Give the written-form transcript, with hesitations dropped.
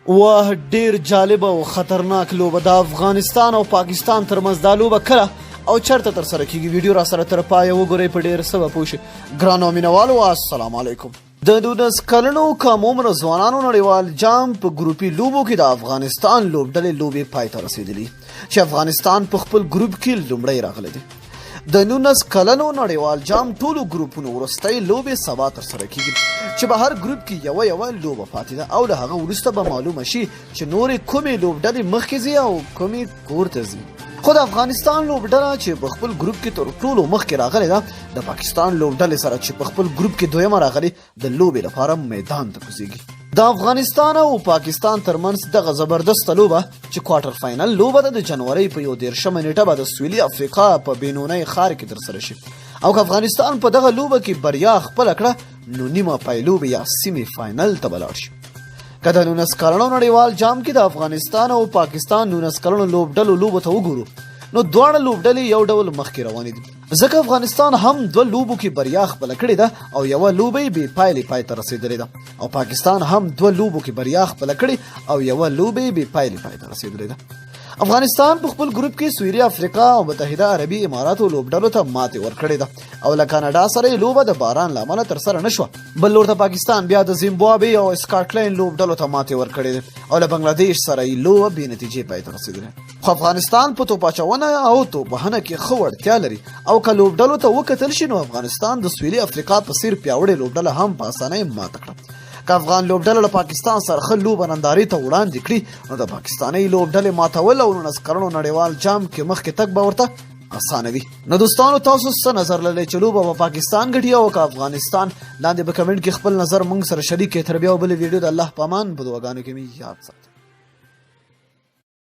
واه، ډیر جالب او خطرناک لوبه د افغانستان او پاکستان ترمنځ. دا لوبه کله او چرته تر سره کیږي؟ ویډیو را سره تر پایه وګورئ، په ډیر څه به پوه شئ. ګرانو مینوالو، السلام علیکم. د 19 کلنو کم عمره ځوانانو نړیوال جام په ګروپي لوبو کې د افغانستان لوبډلې لوبې پای ته رسېدلي، چې افغانستان په خپل ګروپ کې لومړی راغلی دی. د 19 کلنو نړیوال جام ټولو ګروپونو وروستۍ لوبې سبا ترسره کیږي، چې به هر ګروپ کې یوه یوه لوبه پاتې ده، او له هغه وروسته به معلومه شي چې نورې کومې لوبډلې مخکې ځي او کومې کور ته ځي. خو د افغانستان لوبډله چې په خپل ګروپ کې تر ټولو مخکې راغلې ده، د پاکستان لوبډلې سره چې په خپل ګروپ کې دویمه راغلې، د لوبې لپاره میدان ته کوزیږي. د افغانستان او پاکستان ترمنځ دغه زبردسته لوبه، چې کوارټر فاینل لوبه ده، د جنورۍ په 31مه نیټه به د سویلي افریقا په بینونۍ ښار کې ترسره شي، او که افغانستان په دغه لوبه کې بریا خپله کړه، نو نیمه پایلوبې یا سیمي فاینل ته به لاړ شي. که د 19 کلنو نړیوال جام کې د افغانستان او پاکستان 19 کلنو لوبډلو لوبو ته وګورو، نو دواړه لوبډلې یو ډول مخکې روانې دي، ځکه افغانستان هم دوه لوبو کې بریا خپله کړې ده او یوه لوبه یې بې پایلې پای ته رسېدلې ده، او پاکستان هم دوه لوبو کې بریا خپله کړې او یوه لوبه یې بې پایلې پای ته رسېدلې ده. افغانستان په خپل ګروپ کې سویلي افریقا او متحده عربي اماراتو لوبډلو ته ماتې ورکړې ده، او له کاناډا سره یې لوبه د باران له امله ترسره نه شوه. بل لور ته پاکستان بیا د زیمبابوې او اسکاټلند لوبډلو ته ماتې ورکړې ده، او له بنگلادیش سره یې لوبه بې نتیجې پای ته رسېدلې. خو افغانستان په توپ اچونه او توپ وهنه کې ښه وړتیا لري، او که لوبډلو ته وکتل شي، نو افغانستان د سویلي افریقا په څیر پیاوړې لوبډله هم په اسانۍ ماته کړه. که افغان لوبډله له پاکستان سره ښه لوبه نندارې ته وړاندې کړي، نو د پاکستانۍ لوبډلې ماتول او 19 کلنو نړیوال جام کې مخکې تګ به ورته اسانه وي. نو دوستانو، تاسو څه نظر لرئ چې لوبه په پاکستان ګټي او که افغانستان؟ لاندې په کمنټ کې خپل نظر موږ سره شریک کړئ. تر بیا بل ویډیو، د الله په امان، په دعاګانو کې مې یاد ساتئ.